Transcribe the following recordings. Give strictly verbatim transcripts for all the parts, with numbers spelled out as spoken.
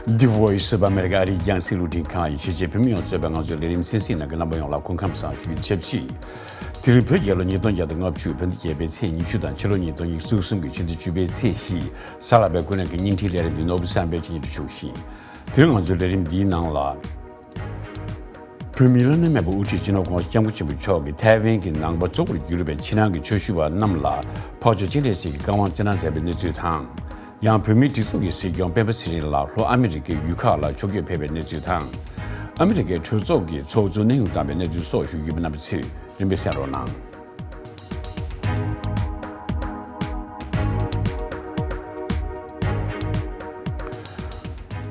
The Voice of America ཨ་རིའི་རྒྱང་སྲིང་རླུང་འཕྲིན་ཁང་ཡི་ཕྱི་རྒྱལ་བོད་མི་ཡོངས་གཙོས་པའི་ང་ཚོའི་ལས་རིམ་གསན་གཟིགས་གནང་མཁན་རྣམ་པ་ཡོངས་ལ་སྐུ་ཁམས་བཟང་ཞུ་རྒྱུ་ཞབས་ཕྱི། དེ་རིང་བོད་རྒྱལ་ལོ་ཉིས་སྟོང་བརྒྱ་དང་ལྔ་བཅུ་བོད་ཟླ་བརྒྱད་པའི་ཚེས་ཉི་ཤུ་དང་ཕྱི་ལོ་ཉིས་སྟོང་ཉི་ཤུ་རྩ་གསུམ་གྱི་ཕྱི་ཟླ་བཅུ་པའི་ཚེས་བཞི། གཟའ་ལྷག་པའི་སྐུ་ལས་ཀྱི་བརྙན་འཕྲིན་ལས་རིམ་འདི་ནོར་བུ་བསམ་འཕེལ་གྱིས་སྙན་སྒྲོན་ཞུ་བཞིན། དེ་རིང་ང་ཚོའི་ལས་རིམ་འདིའི་ནང་ལ། བོད་མིའི་བླ་ན་མེད་པའི་དབུ་ཁྲིད་སྤྱི་ནོར་༸གོང་ས་༸སྐྱབས་མགོན་ཆེན་པོ་མཆོག་གིས་ཐའེ་ཝན་གྱི་ནང་པ་གཙོ་བོར་གྱུར་པའི་ཕྱི་ནང་གི་ཆོས་ཞུ་བ་རྣམས་ལ་འཕགས་མཆོག་སྤྱན་རས་གཟིགས་ཀྱི་བཀའ་དབང་བསྩལ་གནང་མཛད་པའི་གནས་ཚུལ་དང་། ཡང་བོད་མིའི་སྒྲིག་འཛུགས་ཀྱི་སྲིད་སྐྱོང་སྤེན་པ་ཚེ་རིང་ལགས་ལྷོ་ཨ་མི་རི་ཀའི་ཡུལ་ཁག་ལ་ཕྱོགས་བསྐྱོད་ཕེབས་པའི་གནས་ཚུལ་དང་། ཨ་མི་རི་ཀའི་གྲོས་ཚོགས་ཀྱི་ཚོགས་གཙོ་གནས་དབྱུང་བཏང་བའི་གནས་ཚུལ་སོགས་ཞུ་རྒྱུ་ཡིན་པ། རྣམ་པ་ཚོས་རིམ་པས་གསན་རོགས་གནང་།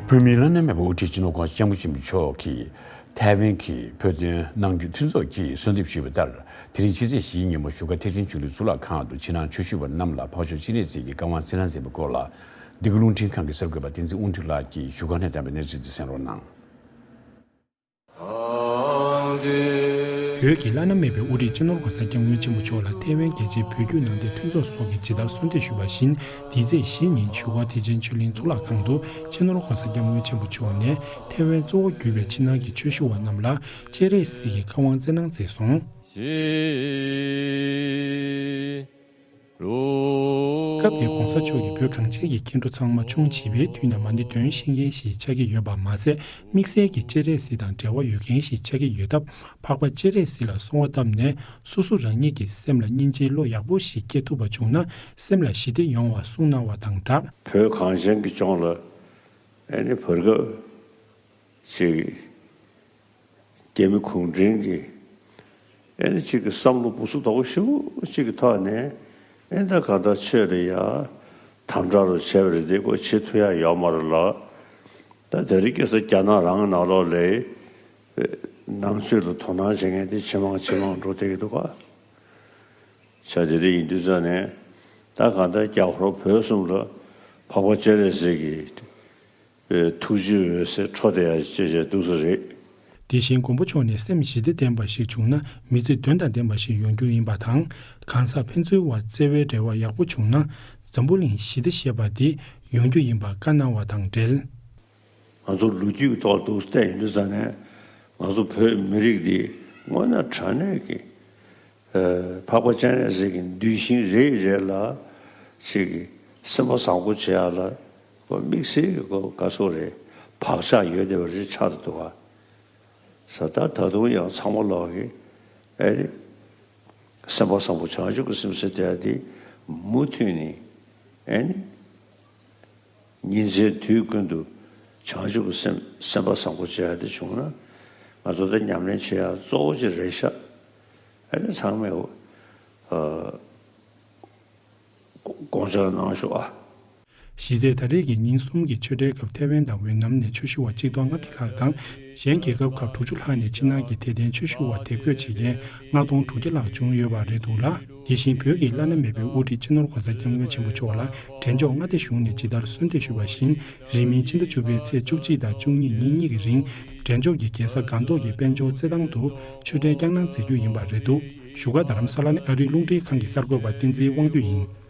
བོད་མིའི་བླ་ན་མེད་པའི་དབུ་ཁྲིད་སྤྱི་ནོར་༸གོང་ས་༸སྐྱབས་མགོན་ཆེན་པོ་མཆོག་གིས་ཐའེ་ཝན་གྱི་བོད་དོན་ནང་ཁུལ་མཐུན་ཚོགས་ཀྱིས་གསོལ་འདེབས་ཞུས་པ་ལྟར། དེ་རིང་ཕྱི་ཚེས་བཞིའི་ཉིན་མོ་བཞུགས་སྒར་ཐེག་ཆེན་ཆོས་གླིང་གཙུག་ལག་ཁང་དུ་ཕྱི་ནང་ཆོས་ཞུ་བ་རྣམས་ལ་འཕགས་མཆོག་སྤྱན་རས་གཟིགས་ཀྱི་བཀའ་དབང་བསྩལ་གནང་མཛད་པའི་སྐོར་ལ། འདི་ག་རླུང་འཕྲིན་ཁང་གི་གསར་འགོད་པ་བསྟན་འཛིན་དབང་འདུས་ལགས་ཀྱིས་བཞུགས་སྒར་ནས་བཏང་བའི་གནས་ཚུལ་འདི་གསན་རོགས་གནང་། བོད་ཀྱི་བླ་ན་མེད་པའི་དབུ་ཁྲིད་སྤྱི་ནོར་༸གོང་ས་༸སྐྱབས་མགོན་ཆེན་པོ་མཆོག་ལ་ཐའེ་ཝན་རྒྱལ་སྤྱིའི་བོད་བརྒྱུད་ནང་བསྟན་མཐུན་ཚོགས་སོགས་ཀྱིས་ཇི་ལྟར་གསོལ་འདེབས་ཞུས་པ་བཞིན། འདི་ཚེས་བཞི་ཉིན་བཞུགས་སྒར་ཐེག་ཆེན་ཆོས་གླིང་གཙུག་ལག་ཁང་དུ་སྤྱི་ནོར་༸གོང་ས་༸སྐྱབས་མགོན་ཆེན་པོ་མཆོག་ནས་ཐའེ་ཝན་གཙོ་བོ་གྱུར་པའི་ཕྱི་ནང་གི་ཆོས་ཞུ་བ་རྣམས་ལ་སྤྱན་རས་གཟིགས་ཀྱི་བཀའ་དབང་བསྩལ་གནང་མཛད་སོང་། སྐབས་དེར་༸གོང་ས་མཆོག་གིས་བོད་གངས་ཅན་གྱི་སྐྱེ་འགྲོ་ཚང་མ་ཆུང་བྱིས་པའི་དུས་ནས་མ་ཎི་འདོན་ཤེས་མཁན་ཞིག་ཆགས་ཀྱི་ཡོད་པ་མ་ཟད། དམིགས་བསལ་གྱི་སྤྱན་རས་གཟིགས་དང་འབྲེལ་བ་ཡོད་མཁན་ཞིག་ཆགས་ཀྱི་ཡོད་སྟབས། འཕགས་པ་སྤྱན་རས་གཟིགས་ལ་གསོལ་བ་བཏབ་ནས། སོ་སོ་རང་ཉིད་ཀྱི་སེམས་ལ་སྙིང་རྗེའི་བློ་ཡག་པོ་ཞིག་སྐྱེ་ཐུབ་པ་བྱུང་ན། སེམས་ལ་ཞི་བདེ་ཡོང་བ་གསུངས་གནང་བ་དང་སྦྲགས། བོད་གངས་ཅན་གྱི་ལྗོངས་ལ་ཨེ་ནི་བར་སྐབས་ཅིག་རྒྱ་མི་གུང་ཁྲན་གྱི་ཨེ་ནི་གཅིག་གི་བསམ་བློ་སྦུ་སུ་དོག་ཞུ་གཅིག་གི་ཐོག་ནས། ཨེ་ད་ག་ད་ཆོས་རེད་ཡ། དམ་དྲག་རུ་བྱས་པ་རེད་དེ་ཁོ་བྱེད་ཐུབ་ཡ་ཡོད་མ་རེད་ལ། ད་དེ་རིང་ཁ་སང་རྒྱ་ནག་རང་ནང་ལོགས་ལ་ནང་ཆོས་ལ་དོ་སྣང་བྱེད་མཁན་དེ་ཇེ་མང་ཇེ་མང་འགྲོ་བསྡད་ཀྱི་འདུག་ག། བྱས་དེ་འདྲ་ཡིན་དུས་ཙང་ནས་ད་གང་ལྟར་རྒྱ་ཧོར་བོད་གསུམ་ལ་འཕགས་པ་སྤྱན་རས་གཟིགས་ཀྱི་ཐུགས་རྗེའི་འོད་ཟེར་འཕྲོ་བསྡད་ཡ་ཅེས་བྱས་འདུག་ས་རེད། དེ་བཞིན་མགོན་པོ་མཆོག་ནས་སེམས་ཞི་བདེ་ལྡན་པ་ཞིག་བྱུང་ན་མི་ཚེ་དོན་དང་ལྡན་པ་ཞིག་ཡོང་རྒྱུ་ཡིན་པ་དང་། གང་ཟག་ཕན་ཚུན་བར་བརྩེ་བའི་འབྲེལ་བ་ཡག་པོ་བྱུང་ན་འཛམ་བུ་གླིང་ཞི་བདེ་ཞེས་པ་དེ་ཡོང་རྒྱུ་ཡིན་པ་བཀའ་གནང་བ་དང་འབྲེལ། ང་ཚོ་ལོ་རྒྱུས་ཀྱི་ཐོག་ཏུ་བལྟས་ཡོང་དུས་ཙང་ནས་ང་ཚོ་བོད་མི་རིགས་འདི་དངོས་གནས་དྲང་གནས་ཀྱི་འཕགས་པ་སྤྱན་རས་གཟིགས་ཀྱི་གདུལ་ཞིང་རེ་རེ་ལ་ཅིག་གི་སེམས་པ་བཟང་པོ་བྱེད་ཡ་ལ་ཁོ་དམིགས་བསལ་གྱི་ཁོ་དགའ་ཚོར་རེ་བག་ཆགས་ཡོད་བསྡད་པ་རེ་ཆགས་འདུག་ག། ས་ད་ད་དུང་ཡང་ཚང་མ་ལོག་གི་ཨེ་རེད། སེམས་པ་བཟང་པོ་བྱང་ཆུབ་ཀྱི་སེམས་ཟེར་དེ་འདི་མུ་མཐུད་ནས་ཨེ་ནི་ཉིན་མཚན་དུས་ཀུན་ཏུ་བྱང་ཆུབ་ཀྱི་སེམས་སེམས་པ་བཟང་པོ་བྱེད་ཡ་དེ་བྱུང་ན་ང་ཚོ་ད་ཉམས་ལེན་བྱེད་ཡ་གཙོ་བོ་ཅིག་རེད་ཤག། ཨེ་ནི་ཚང་མས་ཨ། དགོངས་འཇགས་གནང་ཤོག་ཨ། གཞི་རྩའི་ད་རེས་ཀྱི་ཉིན་གསུམ་གྱི་ཆོས་འབྲེལ་སྐབས་ཐའེ་ཝན་དང་ཝེ་ནམ་ནས་ཆོས་ཞུ་བ་གཅིག་སྟོང་ལྔ་བརྒྱ་ལྷག་དང་། གཞན་རྒྱལ་ཁབ་ཁག་དྲུག་ཅུ་ལྷག་ནས་ཕྱི་ནང་གི་དད་ལྡན་ཆོས་ཞུ་བ་དེབ་འགོད་བྱེད་མཁན་ལྔ་སྟོང་དྲུག་བརྒྱ་ལྷག་བྱུང་ཡོད་པ་རེད་འདུག་ལ། དེ་བཞིན་བོད་ཀྱི་བླ་ན་མེད་པའི་དབུ་ཁྲིད་སྤྱི་ནོར་༸གོང་ས་༸སྐྱབས་མགོན་ཆེན་པོ་མཆོག་ལ་འབྲས་ལྗོངས་མངའ་སྡེ་གཞུང་ནས་ཇི་ལྟར་གསོལ་འདེབས་ཞུས་པ་བཞིན། རིང་མིན་ཕྱི་ཟླ་བཅུ་པའི་ཚེས་བཅུ་གཅིག་དང་བཅུ་གཉིས་ཉིན་གཉིས་ཀྱི་རིང་འབྲས་ལྗོངས་ཀྱི་རྒྱལ་ས་སྒང་ཏོག་གི་དཔལ་འབྱོར་རྩེད་ཐང་དུ་ཆོས་འབྲེལ་བསྐྱངས་གནང་མཛད་རྒྱུ་ཡིན་པ་རེད་འདུག། བཞུགས་སྒར་རྡ་རམ་ས་ལ་ནས་ཨ་རིའི་རླུང་འཕྲིན་ཁང་གི་གསར་འགོད་པ་བསྟན་འཛིན་དབང་འདུས་ཡིན།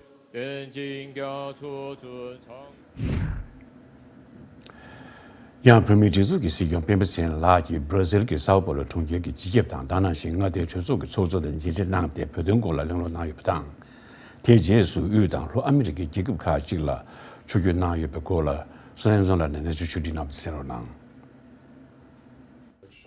ཡང་བོད་མིའི་སྒྲིག་འཛུགས་ཀྱི་སྲིད་སྐྱོང་སྤེན་པ་ཚེ་རིང་ལགས་ཀྱིས་སྦྲ་ཟིལ་གྱི་སའོ་པོ་ལོ་གྲོང་ཁྱེར་གྱི་སྤྱི་ཁྱབ་དང་། ད་ནང་བཞིན་མངའ་སྡེའི་གྲོས་ཚོགས་ཀྱི་ཚོགས་གཙོ་དང་མཇལ་འཕྲད་གནང་སྟེ་བོད་དོན་སྐོར་ལ་གླེང་སློང་གནང་ཡོད་པ་དང་། དེའི་རྗེས་སུ་དབུས་དང་ལྷོ་ཨ་མི་རི་ཀའི་རྒྱལ་ཁབ་ཁག་ཅིག་ལ་ཆོས་བསྐྱོད་གནང་ཡོད་པའི་སྐོར་ལ་སོ་ལན་རྫོང་ལགས་ནས་གནས་ཚུལ་ཕྱོགས་བསྒྲིགས་གནང་བ་དེ་གསན་རོགས་གནང་།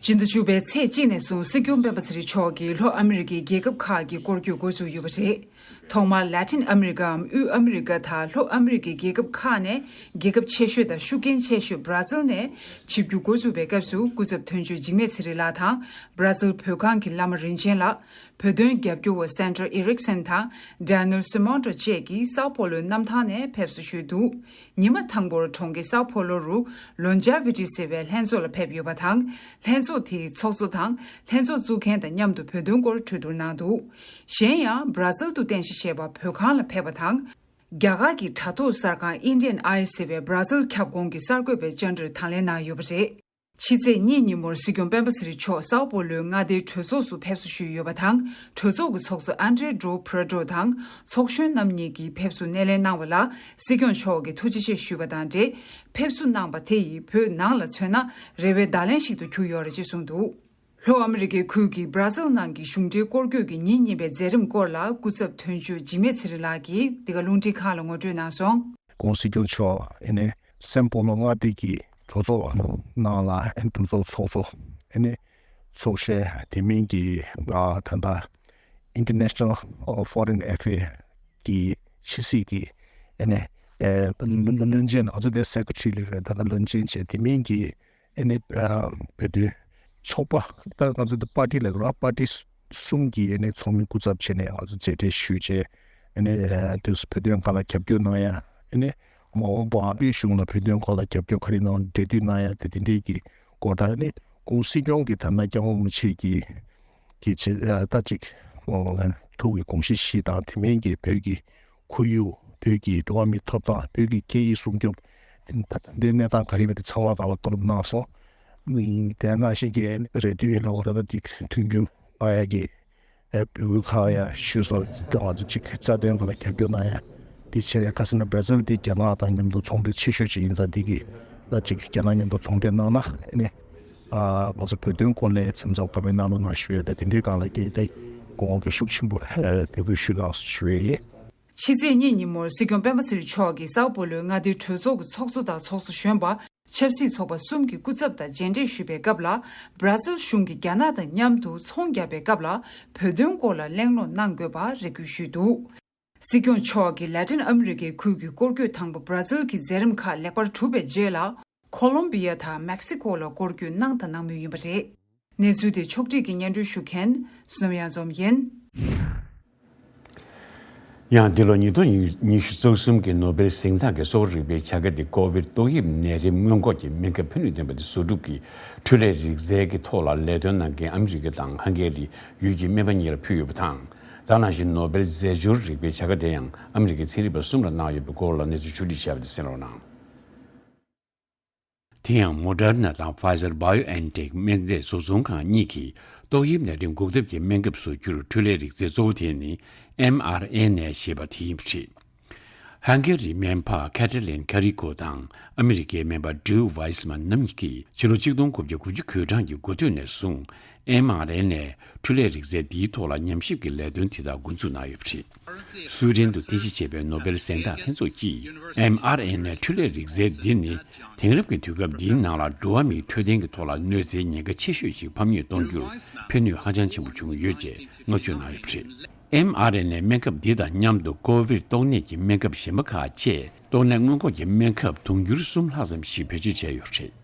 སྤྱི་ཟླ་བཅུ་པའི་ཚེས་གཅིག་ནས་བཟུང་སྲིད་སྐྱོང་སྤེན་པ་ཚེ་རིང་མཆོག་གིས་ལྷོ་ཨ་མི་རི་ཀའི་རྒྱལ་ཁབ་ཁག་གི་སྐོར་སྐྱོད་འགོ་འཛུགས་ཡོད་པ་རེད། ཐོག་མར་ལ་ཏིན་ཨ་མི་རི་ཀའམ་དབུས་ཨ་མི་རི་ཀ་དང་ལྷོ་ཨ་མི་རི་ཀའི་རྒྱལ་ཁབ་ཁག་ནས་རྒྱལ་ཁབ་ཆེ་ཤོས་དང་ཤུགས་རྐྱེན་ཆེ་ཤོས་བྷ་ར་ཛིལ་ནས་ཆིབས་བསྒྱུར་འགོ་འཛུགས་པའི་སྐབས་སུ། སྐུ་ཚབ་དོན་གཅོད་འཇིགས་མེད་ཚེ་རིང་ལགས་དང་བྷ་ར་ཛིལ་བོད་ཁང་གི་བླ་མ་རིན་ཆེན་ལགས། བོད་དོན་རྒྱབ་སྐྱོར་བ་སན་ཏྲ་ཨེ་རིག་སན་དང་ཌེ་ནེལ་སི་མོན་ཏྲོ་བཅས་ཀྱིས་སའོ་པོ་ལོའི་གནམ་ཐང་ནས་ཕེབས་བསུ་ཞུས་འདུག། ཉི་མ་དང་པོར་གྲོང་ཁྱེར་སའོ་པོ་ལོ་རུ་ལོན་ཇ་བི་ཏི་ཟེར་བའི་ལྷན་ཚོགས་ལ་ཕེབས་ཡོད་པ་དང་། ལྷན་ཚོགས་དེའི་ཚོགས་གཙོ་དང་ལྷན་ཚོགས་བཙུགས་མཁན་དང་མཉམ་དུ་བོད་དོན་སྐོར་གྲོས་བསྡུར་གནང་འདུག། གཞན་ཡང་བྷ་ར་ཛིལ་དུ་རྟེན་གཞི་བྱས་པ་བོད་ཁང་ལ་ཕེབས་པ་དང་། རྒྱ་གར་གྱི་དྲ་ཐོག་གསར་ཁང་ཨིན་ཌི་ཡན་ཨའི་ཟེར་བའི་བྷ་ར་ཛིལ་ཁྱབ་ཁོངས་ཀྱི་གསར་འགོད་པའི་བཅར་འདྲིར་དང་ལེན་གནང་ཡོད་པ་རེད། ཕྱི་ཚེས་གཉིས་ཉིན་མོར་སྲིད་སྐྱོང་སྤེན་པ་ཚེ་རིང་མཆོག་སའོ་པོ་ལོའི་མངའ་སྡེའི་གྲོས་ཚོགས་སུ་ཕེབས་བསུ་ཞུས་ཡོད་པ་དང་། གྲོས་ཚོགས་ཀྱི་ཚོགས་གཙོ་ཨན་ཌྲེ་ཌོ་པྲ་ཌོ་དང་ཚོགས་གཞོན་རྣམ་གཉིས་ཀྱིས་ཕེབས་བསུ་སྣེ་ལེན་གནང་བ་ལ། སྲིད་སྐྱོང་མཆོག་གིས་ཐུགས་རྗེ་ཆེ་ཞུས་པ་དང་འབྲེལ། ཕེབས་བསུ་གནང་བ་དེ་ཡིས་བོད་ནང་ལ་མཚོན་ན་རེ་བའི་བརྡ་ལན་ཞིག་ཏུ་གྱུར་ཡོད་རེད་ཅེས་གསུངས་འདུག་ལྷོ་ཨ་མི་རི་ཀའི་ཁུལ་གྱི་སྦྲ་ཛིལ་ནང་གི་གཞུང་འབྲེལ་སྐོར་སྐྱོད་ཀྱི་ཉིན་གཉིས་པའི་མཛད་རིམ་སྐོར་ལ། སྐུ་ཚབ་དོན་གཅོད་འཇིགས་མེད་ཚེ་རིང་ལགས་ཀྱིས་འདི་ག་རླུང་འཕྲིན་ཁང་ལ་ངོ་སྤྲོད་གནང་སོང་། ༸གོང་ས་སྐྱོང་མཆོག་ཨེ་ནས་སན་པོ་ལོ་མངའ་སྡེ་གི་གྲོས་ཚོགས་ནང་ལ་ཨེ་གྲོས་ཚོགས་ཚོགས་གཙོ་ཨེ་ནས་ཚོགས་གཞོན་དེ་མིན་གྱི་ཨ་ད་ལྟ་International Foreign Affairs གི་ཕྱི་སྲིད་ཀྱི་ཨེ་ནས་ཨེ་བློན་ཆེན། ང་ཚོ་དེ་སེ་ཀེ་ཊ་རི་ལབ་རེད། ད་ལྟ་བློན་ཆེན་བྱས། དེ་མིན་གྱི་ཨེ་ནི་ཨ་བོད་དོན་ཚོགས་པ། ད་ང་ཚོ་འདི་པར་ཊི་ལབ་དགོས་རེད། པར་ཊི་གསུམ་གྱི་ཨེ་ནི་ཚོགས་མི་སྐུ་ཚབ་བྱས་ནས་ང་ཚོ་མཇལ་འཕྲད་ཞུས་བྱས། ཨེ་ནི་ཨ་དེ་བོད་དོན་སྒང་ལ་རྒྱབ་སྐྱོར་གནང་ཡ། ཨེ་ནི་མ་འོངས་པ་ཨ་རིའི་གཞུང་ལ་བོད་དོན་སྐོར་ལ་རྒྱབ་སྐྱོར་ག་རེ་གནང་འབྲེལ་མཐུད་གནང་ཡ་དེ་དེ་འདྲས་ཀྱི་སྐོར་དང་། ཨེ་ནི་༸གོང་ས་སྐྱོང་གིས་ད་ལྟ་སྐྱབས་མགོན་རིན་པོ་ཆེ་གི་གི་ཆེད་ད་ཅིག་ཐུགས་ཀྱི་དགོངས་གཞི་བཞི་དང་། དེ་མིན་གྱི་བོད་ཀྱི་ཁོར་ཡུག་བོད་ཀྱི་འགྲོ་བ་མིའི་ཐོབ་ཐང་། བོད་ཀྱི་སྐད་ཡིག་སྲུང་སྐྱོབ། དེ་འདྲའི་གནས་སྟངས་ག་རེ་ཡོད་པ་དེ་ཚང་མ་སྒང་ལ་བསྡུར་གནང་སོང་། དེ་ནང་བཞིན་གྱི་རེ་འདུན་ཡིན་ན་འོ་ད་ལྟ་ཅིག་མཐུན་འགྱུར་གནང་ཡ་གི་འབོད་སྐུལ་ཁག་ཡ་ཞུས་སོང་། ང་ཚོ་ཅིག་རྩ་དོན་སྒང་ལ་རྒྱབ་སྐྱོར་གནང་ཡ། དེ་བྱས་ནས་ཁ་སང་ན་སྦྲ་ཛིལ་དེ་རྒྱ་ནག་དང་མཉམ་དུ་ཚོང་འབྲེལ་ཆེ་ཤོས་ཅིག་ཡིན་ཙང་། དེ་གི་ད་ཅིག་རྒྱ་ནག་མཉམ་དུ་ཚོང་འབྲེལ་གནང་ན་ནི། ཨ་ང་ཚོ་བོད་དོན་སྐོར་ལ་མཚམས་མཚམས་བཀའ་མོལ་གནང་རོགས་གནང་ཞུ་ཡ། ད་དེ་འདྲའི་སྒང་ལ་སྐད་བཏང་དགོངས་པ་ཤུགས་ཆེན་པོ་འབོད་སྐུལ་ཞུ་གནང་ཞུ་ཡ་ཡིན། ཕྱི་ཚེས་གཉིས་ཉིན་མོར་སྲིད་སྐྱོང་སྤེན་པ་ཚེ་རིང་མཆོག་གིས་སའོ་པོ་ལོའི་མངའ་སྡེའི་གྲོས་ཚོགས་ཀྱི་ཚོགས་གཙོ་དང་ཚོགས་གཙོ་གཞོན་པ། ཆབ་སྲིད་ཚོགས་པ་གསུམ་གྱི་སྐུ་ཚབ་དང་མཇལ་འཕྲད་ཞུས་པའི་སྐབས་ལ། སྦྲ་ཛིལ་གཞུང་གིས་རྒྱ་ནག་དང་མཉམ་དུ་ཚོང་བརྒྱབ་པའི་སྐབས་ལ་བོད་དོན་སྐོར་ལ་གླེང་སློང་གནང་དགོས་པར་རེ་སྐུལ་ཞུས་འདུག་སྲིད་སྐྱོང་མཆོག་གིས་ལ་ཏིན་ཨ་མི་རི་ཀའི་ཁུལ་གྱི་སྐོར་སྐྱོད་དང་པོ་སྦྲ་ཛིལ་གྱི་མཛད་རིམ་ཁག་ལེགས་པར་གྲུབ་པའི་རྗེས་ལ། ཁོ་ལོམ་བི་ཡ་དང་མེག་སི་ཀོ་ལ་སྐོར་སྐྱོད་གནང་དང་གནང་མུས་ཡིན་པ་རེད། གནས་ཚུལ་དེ་ཕྱོགས་སྒྲིག་གིས་སྙན་སྒྲོན་ཞུ་མཁན་བསོད་ནམས་གཡང་འཛོམས་ཡིན། ཡང་འདི་ལོ་ཉིས་སྟོང་ཉི་ཤུ་རྩ་གསུམ་གྱི་ནོ་བེལ་གཟེངས་རྟགས་ཀྱི་གཙོ་བོ་རིག་པའི་བྱ་དགའ་དེ་ཀོ་བིཌ་ཏོག་དབྱིབས་ནད་རིམས་སྔོན་འགོག་གི་སྨན་ཁབ་ཕན་ནུས་ལྡན་པ་དེ་བཟོ་སྒྲུབ་ཀྱི་འཕྲུལ་ལས་རིག་རྩལ་གྱི་ཐོག་ལ་ལས་དོན་གནང་མཁན་ཨ་མི་རི་ཀ་དང་ཧང་གེ་རི་ཡུལ་གྱི་སྨན་པ་གཉིས་ལ་ཕུལ་ཡོད་པ་དང་། ད་ནང་བཞིན་ནོ་བེལ་རྫས་སྦྱོར་རིག་པའི་བྱ་དགའ་དེ་ཡང་ཨ་མི་རི་ཀའི་ཚན་རིག་པ་གསུམ་ལ་གནང་ཡོད་པའི་སྐོར་ལ་གནས་ཚུལ་ཕྱོགས་སྒྲིག་བྱས་པ་དེ་གསན་རོགས་གནང་། དེ་ཡང་མོ་ཌར་ན་དང་ཕ་ཡི་ཛར་བྷ་ཡོ་ཨེན་ཊེག་སྨན་རྫས་བཟོ་ཚོང་ཁང་གཉིས་ཀྱིས་ཏོག་དབྱིབས་ནད་རིམས་འགོག་ཐབས་ཀྱི་སྨན་ཁབ་བཟོ་རྒྱུར་འཕྲུལ་ལས་རིག་རྩལ་གཙོ་བོ་དེ་ནི་ཨེམ་ཨར་ཨེན་ཨེ་ཞེས་པ་དེ་ཡིན་པ་རེད། ཧང་གེ་རིའི་སྨན་པ་ཁ་ཏི་ལིན་ཁ་རི་ཀོ་དང་ཨ་མི་རི་ཀའི་སྨན་པ་ཌིའུ་ཝའི་སི་མན་རྣམ་གཉིས་ཀྱིས་ཕྱི་ལོ་ཆིག་སྟོང་དགུ་བརྒྱ་དགུ་བཅུ་གོ་གྲངས་ཀྱི་འགོ་སྟོད་ནས་བཟུང་ཨེམ་ཨར་ཨེན་ཨེ་འཕྲུལ་ལས་རིག་རྩལ་འདིའི་ཐོག་ལ་ཉམས་ཞིབ་ཀྱི་ལས་དོན་དེ་དག་འགོ་འཛུགས་གནང་ཡོད་པ་རེད། སུའེ་ཌེན་དུ་རྟེན་གཞི་བྱས་པའི་ནོ་བེལ་གཟེངས་རྟགས་ལྷན་ཚོགས་ཀྱིས་ཨེམ་ཨར་ཨེན་ཨེ་འཕྲུལ་ལས་རིག་རྩལ་འདི་ནི་དེང་རབས་ཀྱི་དུས་སྐབས་འདིའི་ནང་ལ་འགྲོ་བ་མིའི་འཕྲོད་བསྟེན་གྱི་ཐོག་ལ་གནོད་འཚེའི་ཉེན་ཁ་ཆེ་ཤོས་ཤིག་ཕམ་ཉེས་གཏོང་རྒྱུར་ཕན་ནུས་ཧ་ཅང་ཆེན་པོ་བྱུང་ཡོད་ཅེས་བསྔགས་བརྗོད་གནང་ཡོད་པ་རེད། ཨེམ་ཨར་ཨེན་ཨེ་སྨན་ཁབ་འདི་དང་མཉམ་དུ་ཀོ་བིཌ་ཏོག་ནད་ཀྱི་སྨན་ཁབ་གཞན་པ་ཁག་བཅས་ཏོག་ནད་སྔོན་འགོག་གི་སྨན་ཁབ་དུང་ཕྱུར་གསུམ་ལྷག་ཙམ་ཞིག་བེད་སྤྱོད་བྱས་ཡོད་པ་རེད།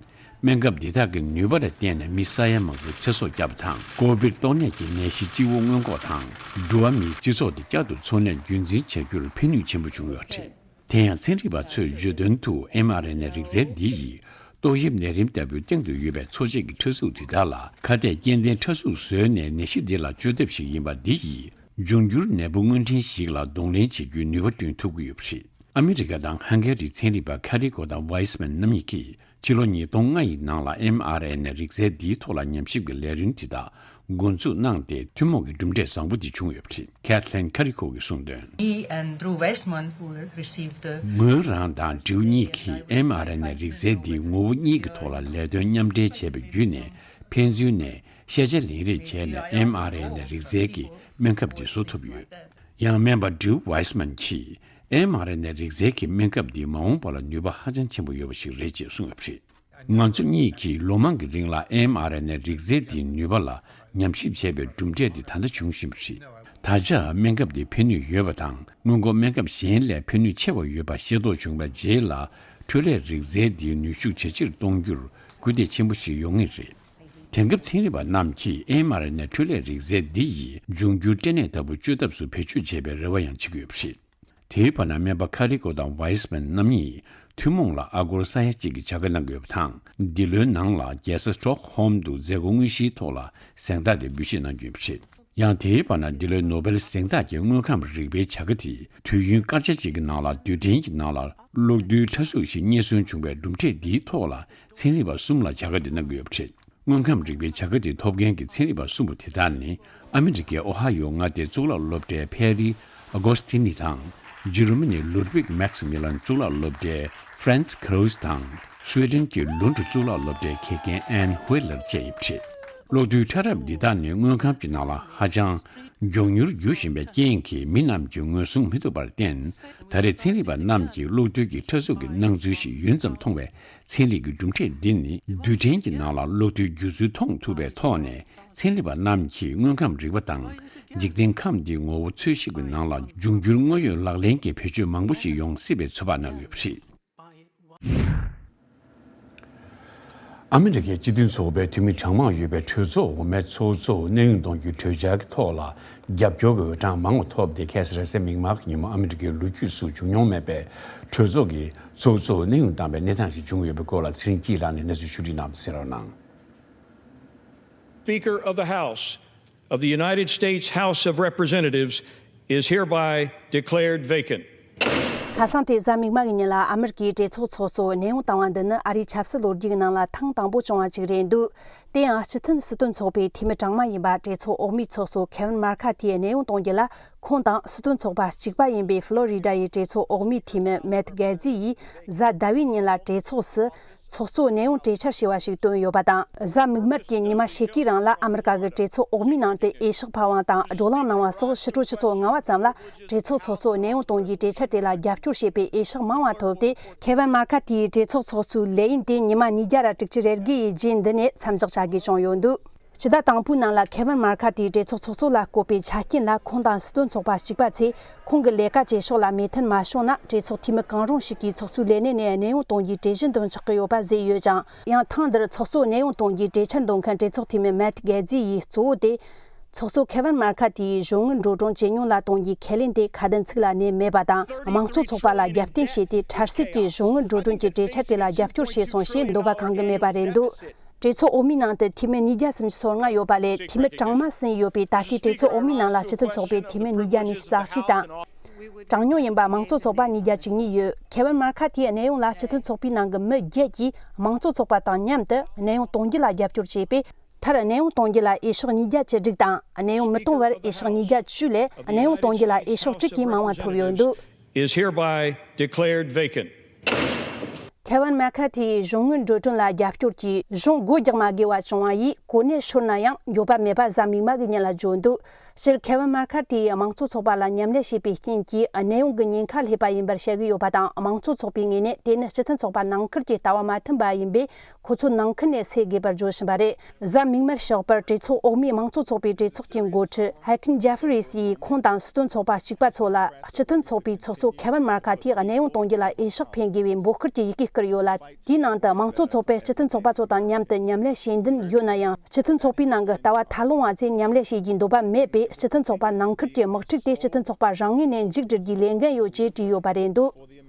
སྨན་ཁབ་འདི་དག་གི་ནུས་པ་ལ་བརྟེན་ནས་མི་ས་ཡ་མང་པོའི་ཚེ་སྲོག་བསྐྱབས་པ་དང་། ཀོ་བིཌ་ཏོག་ནད་ཀྱི་ནད་གཞི་སྤྱི་བོ་སྔོན་འགོག་དང་། འགྲོ་བ་མིའི་སྤྱི་ཚོགས་དེ་བསྐྱར་དུ་འཚོ་གནས་རྒྱུན་འཛིན་བྱ་རྒྱུར་ཕན་ནུས་ཆེན་པོ་བྱུང་ཡོད་པ་རེད། དེ་ཡང་ཚན་རིག་པ་ཚོས་བརྗོད་དོན་དུ་ཨེམ་ཨར་ཨེན་ཨེ་རིག་རྩལ་འདི་ཡིས་ཏོག་དབྱིབས་ནད་རིམས་ལྟ་བུའི་སྟེང་དུ་ཡོད་པའི་འཚོ་བྱེད་ཀྱི་ཕྲ་གཟུགས་དེ་དག་ལ་ཁ་གཏད་སྐྱེལ་ལྡན་ཕྲ་གཟུགས་བཟོས་ནས་ནད་གཞི་འདི་ལ་བཅོས་ཐབས་ཤིག་ཡིན་པ་འདི་ཡིས་འབྱུང་འགྱུར་ནད་འབུ་སྔོན་འདྲེན་ཞིག་ལ་གདོང་ལེན་བྱེད་རྒྱུའི་ནུས་པ་བསྐྲུན་ཐུབ་ཀྱི་ཡོད་པ་རེད། ཨ་མི་རི་ཀ་དང་ཧང་གེ་རིའི་ཚན་རིག་པ་ཁ་རི་ཀོ་དང་ཝའི་སི་མན་རྣམ་གཉིས་ཀྱིས་ཕྱི་ལོ་ཉིས་སྟོང་ལྔ་ཡི་ནང་ལ་ཨེམ་ཨར་ཨེན་ཨེ་རིག་རྩལ་འདིའི་ཐོག་ལ་ཉམས་ཞིབ་ཀྱི་ལས་རིམ་དེ་དག་འགོ་འཛུགས་གནང་སྟེ་ཐུན་མོང་གི་གྲུབ་འབྲས་བཟང་པོ་དེ་བྱུང་ཡོད་པ་རེད། ཁེ་ཐི་ལིན་ཁ་རི་ཁོ་གིས་གསུངས་དོན། He and Drew Weissman, who received the ངོས་རང་དང་ཌིའུ་གཉིས་ཀྱིས་ཨེམ་ཨར་ཨེན་ཨེ་རིག་རྩལ་འདིའི་ངོ་བོ་གཉིས་ཀྱི་ཐོག་ལ་ལས་དོན་མཉམ་འབྲེལ་བྱས་པ་བརྒྱུད་ནས་ཕན་ཚུན་ནས་ཤེས་བྱ་ལེན་རེས་བྱས་ནས་ཨེམ་ཨར་ཨེན་ཨེ་རིག་རྩལ་གྱི་སྨན་ཁབ་འདི་བཟོ་ཐུབ་ཡོད། ཡང་སྨན་པ་ཌིའུ་ཝའི་སི་མན་གྱིས་ཨེམ་ཨར་ཨེན་ཨེ་རིག་རྩལ་གྱི་སྨན་ཁབ་འདི་མ་འོངས་པ་ལ་ནུས་པ་ཧ་ཅང་ཆེན་པོ་ཡོད་པ་ཞིག་རེད་ཅེས་གསུངས་ཡོད་པ་རེད། ང་ཚོ་གཉིས་ཀྱིས་ལོ་མང་གི་རིང་ལ་ཨེམ་ཨར་ཨེན་ཨེ་རིག་རྩལ་འདིའི་ནུས་པ་ལ་ཉམས་ཞིབ་བྱས་པའི་གྲུབ་འབྲས་འདི་ད་ལྟ་བྱུང་བཞིན་པ་རེད། ད་ཆ་སྨན་ཁབ་འདི་ཕན་ནུས་ཡོད་པ་དང་སྔོན་འགོག་སྨན་ཁབ་གཞན་ལས་ཕན་ནུས་ཆེ་བ་ཡོད་པ་ཤེས་རྟོགས་བྱུང་བའི་རྗེས་ལ་འཕྲུལ་ལས་རིག་རྩལ་འདིའི་ནུས་ཤུགས་ཇེ་ཆེར་གཏོང་རྒྱུར་སྐུལ་འདེད་ཆེན་པོ་ཞིག་ཡོང་ངེས་རེད། དེང་སྐབས་ཚན་རིག་པ་རྣམས་ཀྱིས་ཨེམ་ཨར་ཨེན་ཨེ་འཕྲུལ་ལས་རིག་རྩལ་འདི་ཡིས་འབྱུང་འགྱུར་སྐྲན་ནད་ལྟ་བུ་བཅོས་ཐབས་སུ་བེད་སྤྱོད་བྱེད་པའི་རེ་བ་ཡང་བྱེད་ཀྱི་ཡོད་པ་རེད། དེའི་བར་ན་སྨན་པ་ཁ་རི་ཀོ་དང་ཝའི་སི་མན་རྣམ་གཉིས་ཐུན་མོང་ལ་ཨ་སྒོར་ས་ཡ་གཅིག་གི་བྱ་དགའ་གནང་གི་ཡོད་པ་དང་། འདི་ལོའི་ནང་ལ་རྒྱལ་ས་སྟོག་ཧོམ་དུ་མཛད་སྒོ་དངོས་གཞིའི་ཐོག་ལ་གཟེངས་རྟགས་དེ་འབུལ་བཞེས་གནང་རྒྱུ་ཡིན་པ་རེད། ཡང་དེའི་བར་ན་འདི་ལོའི་ནོ་བེལ་གཟེངས་རྟགས་ཀྱི་དངོས་ཁམས་རིག་པའི་བྱ་དགའ་དེ་དུས་ཡུན་སྐར་ཆ་གཅིག་གི་ནང་ལ་རྡུལ་ཕྲན་གྱི་ནང་ལ་གློག་རྡུལ་ཕྲ་གཟུགས་ཤིག་རྙེད་སོན་བྱུང་བའི་གྲུབ་འབྲས་འདིའི་ཐོག་ལ་ཚན་རིག་པ་གསུམ་ལ་བྱ་དགའ་འདི་གནང་གི་ཡོད་པ་རེད། དངོས་ཁམས་རིག་པའི་བྱ་དགའ་དེ་ཐོབ་མཁན་གྱི་ཚན་རིག་པ་གསུམ་པོ་དེ་དག་ནི་ཨ་མི་རི་ཀའི་ཨོ་ཧ་ཡོ་མངའ་སྡེའི་གཙུག་ལག་སློབ་གྲྭའི་ཕེ་རི་ཨ་གོ་སི་ཐི་ནི་དང་། འཇར་མ་ནིའི་ལུད་ཝིག་མེག་སི་མི་ལན་གཙུག་ལག་སློབ་གྲྭའི་ཧྥ་རན་སི་ཁ་རུ་སི་དང་། སུའེ་ཏེན་གྱི་ལུན་ཌི་གཙུག་ལག་སློབ་གྲྭའི་མཁས་མཁན་ཨན་ཧུའེ་ལར་བཅས་ཡིན་པ་རེད། གློག་རྡུལ་ཕྲ་རབ་འདི་དག་ནི་དངོས་ཁམས་ཀྱི་ནང་ལ་ཧ་ཅང་མགྱོགས་མྱུར་འགྱུར་བཞིན་པའི་རྐྱེན་གྱིས་མི་རྣམས་ཀྱིས་ངོས་བཟུང་མི་ཐུབ་པར་བརྟེན། ད་རེས་ཚན་རིག་པ་རྣམས་ཀྱིས་གློག་རྡུལ་གྱི་ཕྲ་གཟུགས་ཀྱི་སྣང་ཚུལ་ཞིག་ཡུན་ཙམ་མཐོང་བའི་ཚན་རིག་གི་གྲུབ་འབྲས་འདི་ནི་རྡུལ་ཕྲན་གྱི་ནང་ལ་གློག་རྡུལ་འགྱུར་ཚུལ་མཐོང་ཐུབ་པའི་ཐོག་ནས། ཚན་རིག་པ་རྣམས་ཀྱིས་དངོས་ཁམས་རིག་པ་དང་། འཇིག་རྟེན་ཁམས་འདིའི་ངོ་བོ་འཚོལ་ཞིབ་ཀྱི་ནང་ལ་འབྱུང་འགྱུར་དངོས་ཡོད་ལག་ལེན་གྱི་བེད་སྤྱོད་མང་པོ་ཞིག་ཡོང་སྲིད་པའི་ཚོད་དཔག་གནང་ཡོད་པ་རེད། ཨ་མི་རི་ཀའི་སྤྱི་མཐུན་ཚོགས་པའི་འཐུས་མི་གྲངས་མང་ཡོད་པའི་གྲོས་ཚོགས་འོག་མའི་ཚོགས་གཙོ་གནས་དབྱུང་གཏོང་རྒྱུའི་གྲོས་འཆར་གྱི་ཐོག་ལ་རྒྱབ་སྐྱོར་གྱི་འོས་གྲངས་མང་བ་ཐོབ་སྟེ། ཁ་སང་རེས་གཟའ་མིག་དམར་གྱི་ཉིན་མོ་ཨ་མི་རི་ཀའི་ལོ་རྒྱུས་སུ་བྱུང་མྱོང་མེད་པའི་གྲོས་ཚོགས་ཀྱི་ཚོགས་གཙོ་གནས་དབྱུང་བཏང་བའི་གནས་སྟངས་ཤིག་བྱུང་ཡོད་པའི་སྐོར་ལ་ཚེ་རིང་སྐྱིད་ལགས་ནས་གནས་ཚུལ་ཕྱོགས་སྒྲིག་གནང་བ་གསན་རོགས་གནང་། Speaker of the House of the United States House of Representatives is hereby declared vacant. ཁ་སང་སྟེ་གཟའ་མིག་དམར་གྱི་ཉིན་ལ་ཨ་མི་རི་ཀའི་གྲོས་ཚོགས་ཚོགས་གཙོ་གནས་དབྱུང་བཏང་བ་འདི་ནི་ཨ་རིའི་ཆབ་སྲིད་ལོ་རྒྱུས་ཀྱི་ནང་ལ་ཐེངས་དང་པོ་བྱུང་བ་ཅིག་རེད་འདུག་དེ་ཡང་སྤྱི་མཐུན་སྲིད་དོན་ཚོགས་པའི་འཐུས་མི་གྲངས་མང་ཡིན་པ་གྲོས་ཚོགས་འོག་མའི་ཚོགས་གཙོ་ཁེ་ཝིན་མར་ཁ་ཐིའི་གནས་དབྱུང་གཏོང་རྒྱུ་ལ། ཁོང་དང་སྲིད་དོན་ཚོགས་པ་གཅིག་པ་ཡིན་པའི་ཕློ་རི་ཌ་ཡི་གྲོས་ཚོགས་འོག་མའི་འཐུས་མི་མེད་གྷེ་ཛི་ཡིས་གཟའ་ཟླ་བའི་ཉིན་ལ་གྲོས་ཚོགས་སུ་ཚོགས་གཙོ་གནས་དབྱུང་གྲོས་འཆར་ཞེས་པ་ཞིག་བཏོན་ཡོད་པ་དང་། གཟའ་མིག་དམར་གྱི་ཉི་མ་ཕྱེད་ཀའི་རིང་ལ་ཨ་མི་རི་ཀ་གི་གྲོས་ཚོགས་འོག་མའི་ནང་དུ་འོས་ཤོག་འཕངས་པ་དང་བགྲོ་གླེང་གནང་བ་སོགས་ཕྱི་དྲོ་ཆུ་ཚོད་ལྔ་པ་ཙམ་ལ་གྲོས་ཚོགས་ཚོགས་གཙོ་གནས་དབྱུང་གཏོང་རྒྱུའི་གྲོས་འཆར་དེ་ལ་རྒྱབ་སྐྱོར་བྱེད་པའི་འོས་ཤོག་མང་བ་ཐོབ་སྟེ། ཁེ་ཝིན་མར་ཁ་ཐིའི་གྲོས་ཚོགས་ཚོགས་གཙོའི་ལས་ཡུན་དེ་ཉི་མ་ཉིས་བརྒྱ་ར་དྲུག་ཅུ་རེ་དགུ་ཡི་རྗེས་འདི་ནས་མཚམས་འཇོག་བྱ་དགོས་བྱུང་ཡོད་འདུག་སྤྱི་ཟླ་དང་པོའི་ནང་ལ་ཁེ་ཝིན་མར་ཁ་ཐིའི་གྲོས་ཚོགས་ཚོགས་གཙོ་ལ་བསྐོས་པའི་ཆ་རྐྱེན་ལ། ཁོང་དང་སྲིད་དོན་ཚོགས་པ་གཅིག་པ་ཚོས་ཁོང་གི་ལས་ཀ་བྱེད་ཕྱོགས་ལ་མོས་མཐུན་མ་བྱུང་ན། གྲོས་ཚོགས་འཐུས་མི་གང་རུང་ཞིག་གིས་ཚོགས་གཙོའི་ལས་གནས་ནས་གནས་དབྱུང་གཏོང་རྒྱུའི་གྲོས་གཞི་འདོན་ཆོག་གི་ཡོད་པ་བཟོས་ཡོད་ཅིང་། ཡང་ཐེངས་འདིར་ཚོགས་གཙོ་གནས་དབྱུང་གཏོང་རྒྱུའི་གྲོས་འཆར་འདོན་མཁན་གྲོས་ཚོགས་འཐུས་མི་མེད་གྷེ་ཛི་ཡིས་གཙོ་བོ་དེ། ཚོགས་གཙོ་ཁེ་ཝིན་མར་ཁ་ཐིའི་གཞུང་དངུལ་འགྲོ་གྲོན་ཇེ་ཉུང་ལ་གཏོང་རྒྱུའི་ཁས་ལེན་དེ་ཁ་དན་ཚིག་ལ་གནས་མེད་པ་དང་། དམངས་གཙོ་ཚོགས་པ་ལ་རྒྱབ་རྟེན་བྱས་ཏེ། འཕྲལ་སེལ་གྱི་གཞུང་དངུལ་འགྲོ་གྲོན་གྱི་གྲོས་འཆར་དེ་ལ་རྒྱབ་སྐྱོར་བྱས་སོང་ཞེས་འདོད་པ་གང་གི་མེད་པ་རེད་འདུག་གྲོས་ཚོགས་འོག་མའི་ནང་དུ་འཐུས་མི་ཉིས་བརྒྱ་སུམ་ཅུ་སོ་ལྔ་ཡོད་པ་ལས། འཐུས་མི་གྲངས་མང་ཟིན་ཡོད་པས། ད་ལྟའི་གྲོས་ཚོགས་འོག་མའི་ནང་ལ་སྤྱི་མཐུན་ཚོགས་པའི་འཐུས་མི་ཉིས་བརྒྱ་ཉི་ཤུ་རྩ་གཅིག་དང་། གྲངས་ཉུང་ཡིན་པ་དམངས་གཙོ་ཚོགས་པ་ཉིས་བརྒྱ་བཅུ་གཉིས་ཡོད། ཁེ་ཝིན་མར་ཁ་ཐིའི་གནས་དབྱུང་ལ་སྤྱི་མཐུན་ཚོགས་པའི་ནང་གི་མི་བརྒྱད་ཀྱིས་དམངས་གཙོ་ཚོགས་པ་དང་མཉམ་དུ་གནས་དབྱུང་གཏོང་རྒྱུ་ལ་རྒྱབ་སྐྱོར་བྱས་པས། མཐར་གནས་དབྱུང་གཏོང་རྒྱུ་ལ་འོས་ཤོག་ཉིས་བརྒྱ་བཅུ་དྲུག་དང་། གནས་དབྱུང་མི་གཏོང་བར་འོས་ཤོག་ཉིས་བརྒྱ་བཅུ་ལས། གནས་དབྱུང་གཏོང་རྒྱུ་ལ་འོས་ཤོག་དྲུག་གིས་མང་བ་ཐོབ་ཡོད་འདུག Is hereby declared vacant. ཁེ་ཝིན་མར་ཁ་ཐིའི་གཞུང་དངུལ་འགྲོ་གྲོན་ལ་རྒྱབ་སྐྱོར་གྱིས་གཞུང་སྒོ་རྒྱག་མ་དགོས་པ་བྱུང་བ་ཡིས་གོ་གནས་ཤོར་ན་ཡང་འགྱོད་པ་མེད་པ་གཟའ་མིག་དམར་གྱི་ཉིན་ལ་བརྗོད་འདུག་སྤྱིར་ཁེ་ཝིན་མར་ཁ་ཐིའི་དམངས་གཙོ་ཚོགས་པ་ལ་མཉམ་ལས་བྱས་པའི་རྐྱེན་གྱིས་གནས་དབྱུང་གི་ཉེན་ཁ་སླེབས་པ་ཡིན་པར་བཤད་ཀྱི་ཡོད་པ་དང་། དམངས་གཙོ་ཚོགས་པའི་ངོས་ནས་དེ་ནི་སྤྱི་མཐུན་ཚོགས་པ་ནང་ཁུལ་གྱི་ལྟ་བ་མ་མཐུན་པ་ཡིན་པས། ཁོ་ཚོ་ནང་ཁུལ་ནས་སེལ་དགོས་པར་བརྗོད་བཞིན་པ་རེད། གཟའ་མིག་དམར་ཞོགས་པར་གྲོས་ཚོགས་འོག་མའི་དམངས་གཙོ་ཚོགས་པའི་གྲོས་ཚོགས་ཀྱི་འགོ་ཁྲིད་ཧེ་ཀིན་ཇེ་ཧྥི་རི་སི་ཡིས་ཁོང་དང་སྲིད་དོན་ཚོགས་པ་གཅིག་པ་ཚོ་ལ་སྤྱི་མཐུན་ཚོགས་པའི་ཚོགས་གཙོ་ཁེ་ཝིན་མར་ཁ་ཐིའི་གནས་དབྱུང་གཏོང་རྒྱུ་ལ་འོས་ཤོག་འཕེན་དགོས་པའི་འབོད་སྐུལ་གྱི་ཡི་གེ་བསྐུར་ཡོད་ལ། དེའི་ནང་དུ་དམངས་གཙོ་ཚོགས་པས་སྤྱི་མཐུན་ཚོགས་པ་ཚོ་དང་མཉམ་དུ་མཉམ་ལས་བྱེད་འདུན་ཡོད་ན་ཡང་། སྤྱི་མཐུན་ཚོགས་པའི་ནང་གི་ལྟ་བ་ཐལ་རླུང་བ་ཚོས་མཉམ་ལས་བྱེད་རྒྱུའི་འདོད་པ་མེད་པས། སྤྱི་མཐུན་ཚོགས་པ་ནང་ཁུལ་གྱི་དམག་འཁྲུག་དེ་སྤྱི་མཐུན་ཚོགས་པ་རང་ངོས་ནས་མཇུག་སྒྲིལ་རྒྱུའི་ལས་འགན་ཡོད་ཅེས་བྲིས་ཡོད་པ་རེད་འདུག་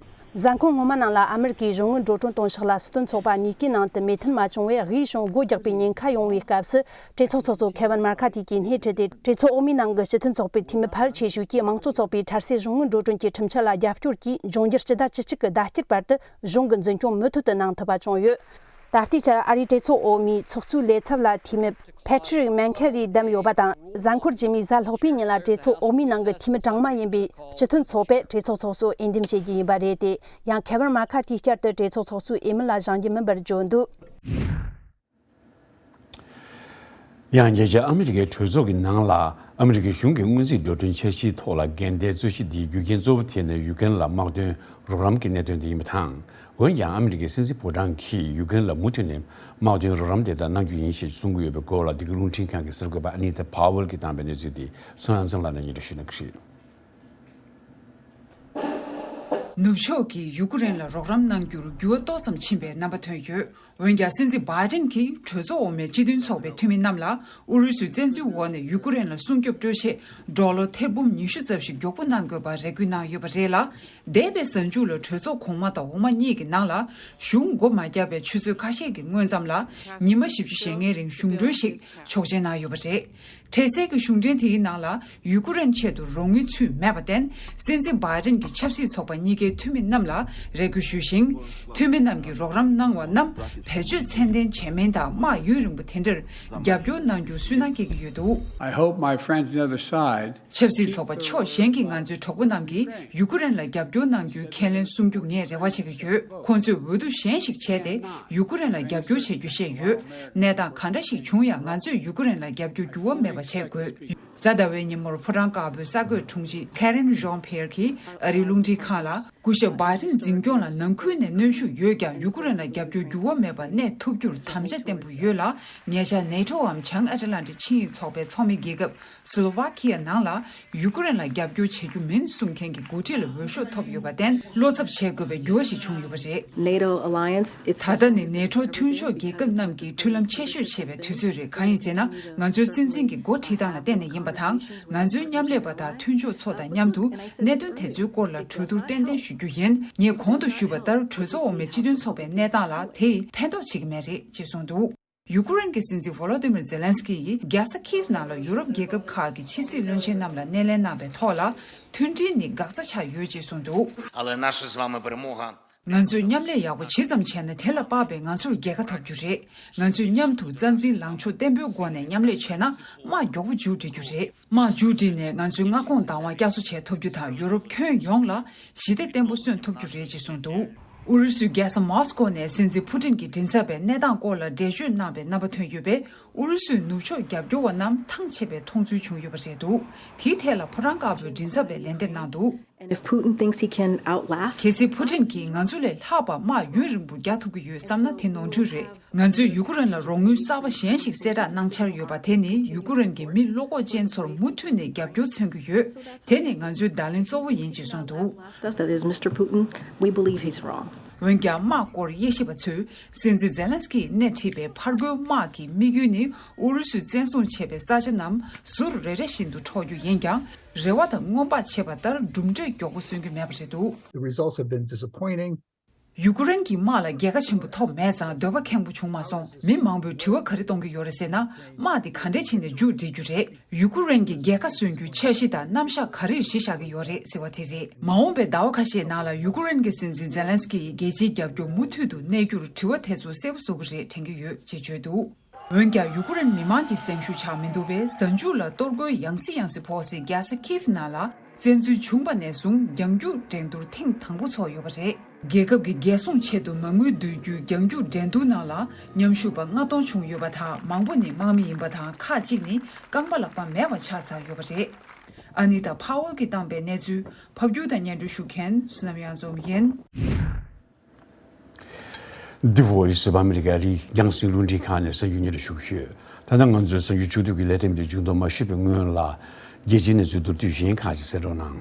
གཟའ་འཁོར་སྔོན་མ་ནང་ལ་ཨ་མི་རི་ཀའི་གཞུང་དངུལ་འགྲོ་གྲོན་གཏོང་ཕྱོགས་ལ་སྲིད་དོན་ཚོགས་པ་གཉིས་ཀའི་ནང་དུ་མོས་མཐུན་མ་བྱུང་བས། དབུས་གཞུང་སྒོ་རྒྱག་པའི་ཉེན་ཁ་ཡོང་བའི་སྐབས་སུ། གྲོས་ཚོགས་ཚོགས་གཙོ་ཁེ་ཝིན་མར་ཁ་ཐི་གིས་སྣེ་ཁྲིད་དེ། གྲོས་ཚོགས་འོག་མའི་ནང་གི་སྤྱི་མཐུན་ཚོགས་པའི་འཐུས་མི་ཕལ་ཆེ་ཤོས་ཀྱིས་དམངས་གཙོ་ཚོགས་པའི་འཕྲལ་སེལ་གཞུང་དངུལ་འགྲོ་གྲོན་གྱི་ཁྲིམས་འཆར་ལ་རྒྱབ་སྐྱོར་གྱིས། འབྱུང་འགྱུར་སྤྱི་ཟླ་བཅུ་གཅིག་གི་ཟླ་དཀྱིལ་བར་དུ་གཞུང་གི་འཛིན་སྐྱོང་མུ་མཐུད་དུ་གནང་ཐུབ་པ་བྱུང་ཡོད། ད་ལྟའི་ཆར་ཨ་རིའི་གྲོས་ཚོགས་འོག་མའི་ཚོགས་གཙོའི་ལས་ཚབ་ལ་འཐུས་མི་ཕེ་ཁྲི་རིག་མན་ཁེ་རི་བདམས་ཡོད་པ་དང་། གཟའ་འཁོར་རྗེས་མའི་གཟའ་ལྷག་པའི་ཉིན་ལ་གྲོས་ཚོགས་འོག་མའི་ནང་གི་འཐུས་མི་གྲངས་མང་ཡིན་པའི་སྤྱི་མཐུན་ཚོགས་པས་གྲོས་ཚོགས་ཚོགས་གཙོ་འོས་འདེམས་བྱེད་རྒྱུ་ཡིན་པ་རེད་དེ། ཡང་ཁེ་ཝིན་མར་ཁ་ཐི་བསྐྱར་དུ་གྲོས་ཚོགས་ཚོགས་གཙོའི་འོས་མི་ལ་བཞེངས་རྒྱུ་མིན་པར་བརྗོད་འདུག་ཡང་རྒྱལ་སྤྱིའི་ཨ་མི་རི་ཀའི་གྲོས་ཚོགས་ཀྱི་ནང་ལ་ཨ་མི་རི་ཀའི་གཞུང་གི་སྔོན་རྩིས་འགྲོ་གྲོན་འཆར་གཞིའི་ཐོག་ལ་འགལ་ཟླའི་རྩོད་གཞི་འདིའི་རྒྱུ་རྐྱེན་གཙོ་བོ་དེ་ནི་ཡུཀ་རེན་ལ་དམག་དོན་རོགས་རམ་གྱི་གནད་དོན་དེ་ཡིན་པ་དང་། འོན་ཀྱང་ཨ་མི་རི་ཀའི་སྲིད་འཛིན་ཕོ་བྲང་གིས་ཡུཀ་རེན་ལ་མུ་མཐུད་ནས་དམག་དོན་རོགས་རམ་དེ་དག་གནང་རྒྱུ་ཡིན་ཞེས་གསུང་གི་ཡོད་པའི་སྐོར་ལ། འདི་ག་རླུང་འཕྲིན་ཁང་གི་གསར་འགོད་པ་ཨ་ནི་ཏཱ་ཕ་ཝེལ་གྱིས་བཏང་བའི་གནས་ཚུལ་དེ་ཚོང་དབྱངས་ཚང་ལགས་ནས་སྙན་སྒྲོན་ཞུ་གནང་གི་རེད། ནུབ་ཕྱོགས་ཀྱིས་ཡུ་ཀེ་རེན་ལ་རོགས་རམ་གནང་རྒྱུར་འགྱུར་བ་ཏོག་ཙམ་ཕྱིན་པའི་རྣམ་པ་ཐོན་ཡོད། འོན་ཀྱང་སྲིད་འཛིན་བྷའི་ཌེན་གྱིས་གྲོས་ཚོགས་འོག་མའི་སྤྱི་མཐུན་ཚོགས་པའི་འཐུས་མི་རྣམས་ལ་ཨུ་རུ་སུའི་བཙན་འཛུལ་འོག་ནས་ཡུ་ཀེ་རེན་ལ་སྲུང་སྐྱོབ་སྤྲོད་ཆེད་ཌོ་ལར་ཐེར་འབུམ་ཉི་ཤུ་ཙམ་ཞིག་མགྱོགས་པོ་གནང་དགོས་པར་རེ་སྐུལ་གནང་ཡོད་པ་རེད་ལ། འདས་པའི་གཟའ་མཇུག་ལ་གྲོས་ཚོགས་གོང་མ་དང་འོག་མ་གཉིས་ཀྱི་ནང་ལ་གཞུང་སྒོ་མ་བརྒྱབ་པའི་ཆུ་ཚོད་ཁ་ཤས་ཀྱི་སྔོན་ཙམ་ལ་ཉི་མ་བཞི་བཅུ་ཞེ་ལྔའི་རིང་གཞུང་གྲོན་ཞིག་ཆོག་མཆན་གནང་ཡོད་པ་རེད། འཕྲལ་སེལ་གྱི་གཞུང་འབྲེལ་དེའི་ནང་ལ་ཡུ་ཀེ་རེན་ཆེད་དུ་རོགས་དངུལ་ཚུད་མེད་པར་བརྟེན། སྲིད་འཛིན་བྷའི་ཌེན་གྱི་ཆབ་སྲིད་ཚོགས་པ་གཉིས་ཀའི་འཐུས་མི་རྣམས་ལ་རེ་སྐུལ་ཞུས་ཤིང་། འཐུས་མི་རྣམས་ཀྱིས་རོགས་རམ་གནང་བ་རྣམས་བེད་སྤྱོད་ཚད་ལྡན་བྱས་མིན་དང་། དམག་ཡུན་རིང་པོ་དེ་འདྲར་རྒྱབ་སྐྱོར་གནང་རྒྱུར་སུན་སྣང་སྐྱེ་གི་ཡོད་འདུག I hope my friends on the other side. ཆབ་སྲིད་ཚོགས་པ་ཕྱོགས་གཞན་གྱི་ང་ཚོའི་གྲོགས་པོ་རྣམས་ཀྱིས་ཡུ་ཀེ་རེན་ལ་རྒྱབ་སྐྱོར་གནང་རྒྱུའི་ཁས་ལེན་གསུང་རྒྱུ་ངས་རེ་བ་བྱེད་ཀྱི་ཡོད། ཁོང་ཚོས་འོས་བསྡུ་གཞན་ཞིག་བྱས་ཏེ་ཡུ་ཀེ་རེན་ལ་རྒྱབ་སྐྱོར་བྱེད་རྒྱུ་བཤད་ཡོད། གནས་སྟངས་ག་འདྲ་ཞིག་བྱུང་ཡང་ང་ཚོས་ཡུ་ཀེ་རེན་ལ་རྒྱབ་སྐྱོར་འགྱུར་བ་མེད་པ་བྱེད་དགོས། གཟའ་ཟླ་བའི་ཉིན་མོར་ཕོ་བྲང་དཀར་པོའི་གསར་འགོད་དྲུང་ཆེ་Karine Jean-Pierre གྱིས་ཨ་རིའི་རླུང་འཕྲིན་ཁང་ལ། སྐུ་ཞབས་བྷའི་ཌེན་འཛིན་སྐྱོང་ལ་ནང་ཁུལ་ནས་གནོན་ཤུགས་ཡོད་ཀྱང་། ཡུ་ཀེ་རེན་ལ་རྒྱབ་སྐྱོར་འགྱུར་བ་མེད་པར་གནས་ཐུབ་རྒྱུར་དམ་བཅའ་བརྟན་པོ་ཡོད་ལ། ཉེ་ཆར་ནེ་ཊོའམ་བྱང་ཨེཊ་ལན་ཊིག་ཆིངས་ཡིག་ཚོགས་པའི་ཚོགས་མི་རྒྱལ་ཁབ་སི་ལོ་ཝ་ཁི་ཡ་ནང་ལ་ཡུ་ཀེ་རེན་ལ་རྒྱབ་སྐྱོར་བྱེད་རྒྱུ་མིན་གསུང་མཁན་གྱི་འགོ་ཁྲིད་ལ་འོས་ཤོག་ཐོབ་ཡོད་པར་བརྟེན། བློ་འཚབ་བྱེད་དགོས་པའི་འགྱུར་བ་ཞིག་བྱུང་ཡོད་པ་རེད། NATO alliance, it's ད་ལྟ་ནི་ནེ་ཊོ་མཐུན་ཕྱོགས་རྒྱལ་ཁབ་རྣམས་ཀྱིས་མཐུན་ལམ་ཆེ་ཤོས་བྱེད་པའི་དུས་ཚོད་རེད། གང་ཡིན་ཟེར་ན། ང་ཚོའི་སྲིད་འཛིན་གྱི་འགོ་ཁྲིད་སྟངས་ལ་བརྟེན་ནས་ཡིན་པ་དང་། ང་ཚོའི་མཉམ་ལས་པ་དང་མཐུན་ཕྱོགས་ཚོ་དང་མཉམ་དུ་གནད་དོན་དེ་ཚོའི་སྐོར་ལ་གྲོས་བསྡུར་ཏན་ཏན་ཞུ་རྒྱུ་ཡིན། ངས་གོང་དུ་ཞུས་པ་ལྟར། གྲོས་ཚོགས་འོག་མའི་སྤྱི་མཐུན་ཚོགས་པའི་གནས་སྟངས་ལ་དེས་ཕན་ཐོགས་བྱེད་ཀྱི་མེད་རེད་ཅེས་གསུངས་འདུག་ཡུ་ཀེ་རེན་གྱི་སྲིད་འཛིན་ཝོ་ལོ་ཏི་མིར་ཛེ་ལན་སི་ཀི་ཡིས་རྒྱལ་ས་ཁིབ་ནང་ལ་ཡུ་རོབ་རྒྱལ་ཁབ་ཁག་གི་ཕྱི་སྲིད་བློན་ཆེན་རྣམས་ལ་སྣེ་ལེན་གནང་བའི་ཐོག་ལ། མཐུན་སྒྲིལ་ནི་འགག་རྩ་ཆགས་ཡོད་ཅེས་གསུངས་འདུག Але наша з вами перемога. ང་ཚོས་མཉམ་ལས་ཡག་པོ་ཇི་ཙམ་བྱས་ན། དེ་ལ་དཔག་པའི་ང་ཚོར་རྒྱལ་ཁ་ཐོབ་རྒྱུ་རེད། ང་ཚོས་མཉམ་དུ་རྩ་འཛིན་ལངས་ཕྱོགས་བརྟན་པོའི་སྒོ་ནས་མཉམ་ལས་བྱས་ན། དམག་མགྱོགས་པོ་མཇུག་སྒྲིལ་རྒྱུ་རེད། དམག་མཇུག་སྒྲིལ་ནས་ང་ཚོའི་མངའ་ཁོངས་བདག་དབང་བསྐྱར་གསོ་བྱེད་ཐུབ་རྒྱུ་དང་། ཡུ་རོབ་ཁྱོན་ཡོངས་ལ་ཞི་བདེ་བརྟན་པོ་སོན་ཐུབ་རྒྱུ་རེད་ཅེས་གསུངས་འདུག་ཨུ་རུ་སུའི་རྒྱལ་ས་མོ་སི་ཀོ་ནས་སྲིད་འཛིན་ཕུ་ཏིན་གྱི་མགྲིན་ཚབ་པས་གནས་སྟངས་སྐོར་ལ་འགྲེལ་བརྗོད་གནང་བའི་རྣམ་པ་ཐོན་ཡོད་པས། ཨུ་རུ་སུའི་ནུབ་ཕྱོགས་རྒྱབ་སྐྱོར་བ་རྣམས་ཐང་ཆད་པའི་མཐོང་ཚུལ་བྱུང་ཡོད་པ་རེད་འདུག་དེའི་ཐད་ལ་ཕོ་བྲང་དཀར་པོའི་མགྲིན་ཚབ་པས་ལན་འདེབས་གནང་འདུག And if Putin thinks he can outlast གལ་སྲིད་ཕུ་ཏིན་གྱིས་ང་ཚོ་ལས་ལྷག་པར་དམག་ཡུན་རིང་པོ་རྒྱག་ཐུབ་ཀྱི་ཡོད་བསམ་ན། དེ་ནོར་འཁྲུལ་རེད། ང་ཚོས་ཡུ་ཀེ་རེན་ལ་རོགས་དངུལ་གསར་པ་གཞན་ཞིག་གསལ་བསྒྲགས་གནང་འཆར་ཡོད་པ། དེ་ནི་ཡུ་ཀེ་རེན་གྱི་མི་བློ་ཁོག་ཅན་ཚོར་མུ་མཐུད་ནས་རྒྱབ་སྐྱོར་མཚོན་གྱི་ཡོད། དེ་ནི་ང་ཚོའི་བརྡ་ལན་གཙོ་བོ་ཡིན་ཅེས་གསུངས་འདུག That is, Mister Putin, we believe he's wrong. འོན་ཀྱང་། དམག་སྐོར་དབྱེ་ཞིབ་པ་ཚོས་སྲིད་འཛིན་ཛེ་ལན་སི་ཀིས་སྣེ་ཁྲིད་པའི་ཕར་རྒོལ་དམག་གི་དམིགས་ཡུལ་ནི། ཨུ་རུ་སུས་བཙན་བཟུང་བྱས་པའི་ས་ཆ་རྣམས་ཟུར་རེ་རེ་བཞིན་དུ་འཕྲོག་རྒྱུ་ཡིན་ཀྱང་། རེ་བ་དང་སྔོན་དཔག་བྱས་པ་ལྟར་གྲུབ་འབྲས་མགྱོགས་པོ་སོན་རྒྱུ་མེད་པ་རེད་འདུག The results have been disappointing. ཡུ་ཀེ་རེན་གྱི་དམག་ལ་རྒྱལ་ཁ་ཆེན་པོ་ཐོབ་མེད་ཙང་། འདོད་པ་ཁེངས་པོ་བྱུང་མ་སོང་། མི་མང་པོས་དྲི་བ་ག་རེ་གཏོང་གི་ཡོད་རེད་ཟེར་ན། དམག་འདི་ག་འདྲས་བྱས་ནས་མཇུག་སྒྲིལ་རྒྱུ་རེད། ཡུ་ཀེ་རེན་གྱི་རྒྱལ་ཁ་སོན་རྒྱུའི་འཆར་གཞི་དང་རྣམ་གཞག་ག་རེ་གཞི་བཞག་གི་ཡོད་རེད་ཟེར་བ་དེ་རེད། མ་འོངས་པའི་ཟླ་བ་ཁ་ཤས་ནང་ལ་ཡུ་ཀེ་རེན་གྱི་སྲིད་འཛིན་ཛེ་ལན་སི་ཀི་ཡིས་རྒྱལ་སྤྱིའི་རྒྱབ་སྐྱོར་མུ་མཐུད་དུ་གནས་རྒྱུར་དྲི་བ་དེ་ཚོ་གསལ་པོ་བཟོ་གི་རེད་དྲན་གྱི་ཡོད་ཅེས་བརྗོད་འདུག་འོན་ཀྱང་། ཡུ་ཀེ་རེན་མི་མང་གི་སེམས་ཤུགས་ཆག་མི་འདུག་པས། གཟའ་མཇུག་ལ་གཏོར་རྒོལ་ཡང་སེ་ཡང་སེ་ཕོག་སའི་རྒྱལ་ས་ཁིབ་ནང་ལ། བཙན་འཛུལ་བྱུང་བ་ནས་བཟུང་རྒྱང་རྒྱུག་འགྲན་བསྡུར་ཐེངས་དང་པོ་ཚོགས་ཡོད་པ་རེད། རྒྱལ་ཁབ་ཀྱི་རྒྱལ་སྲུང་ཆེད་དུ་མ་དངུལ་བསྡུ་རྒྱུའི་རྒྱང་རྒྱུག་འགྲན་བསྡུར་ནང་ལ། མཉམ་ཞུགས་པ་ལྔ་སྟོང་བྱུང་ཡོད་པ་དང་། མང་པོ་ནི་དམག་མི་ཡིན་པ་དང་། ཁག་ཅིག་ནི་རྐང་པ་ལག་པ་མེད་པ་ཆགས་ཚར་ཡོད་པ་རེད། ཨ་ནི་ཏཱ་ཕ་ཝལ་གྱིས་བཏང་པའི་གནས་ཚུལ། ཕབ་སྒྱུར་དང་སྙན་སྒྲོན་ཞུ་མཁན་བསོད་ནམས་གཡང་འཛོམས་ཡིན། འདི་Voice of America ཨ་རིའི་རྒྱང་སྲིང་རླུང་འཕྲིན་ཁང་ནས་གསར་འགྱུར་སྙན་སྒྲོན་ཞུ་གི་ཡོད། ད་ལྟ་ང་ཚོའི་གསར་འགྱུར་ཕྱོགས་བསྡུས་ཀྱི་ལས་རིམ་འདི་མཇུག་བསྡོམས་མ་ཞུས་པའི་སྔོན་ལ། རྒྱལ་སྤྱིའི་གནས་ཚུལ་མདོར་བསྡུས་གཞན་ཁག་ཅིག་གསན་རོགས་གནང་།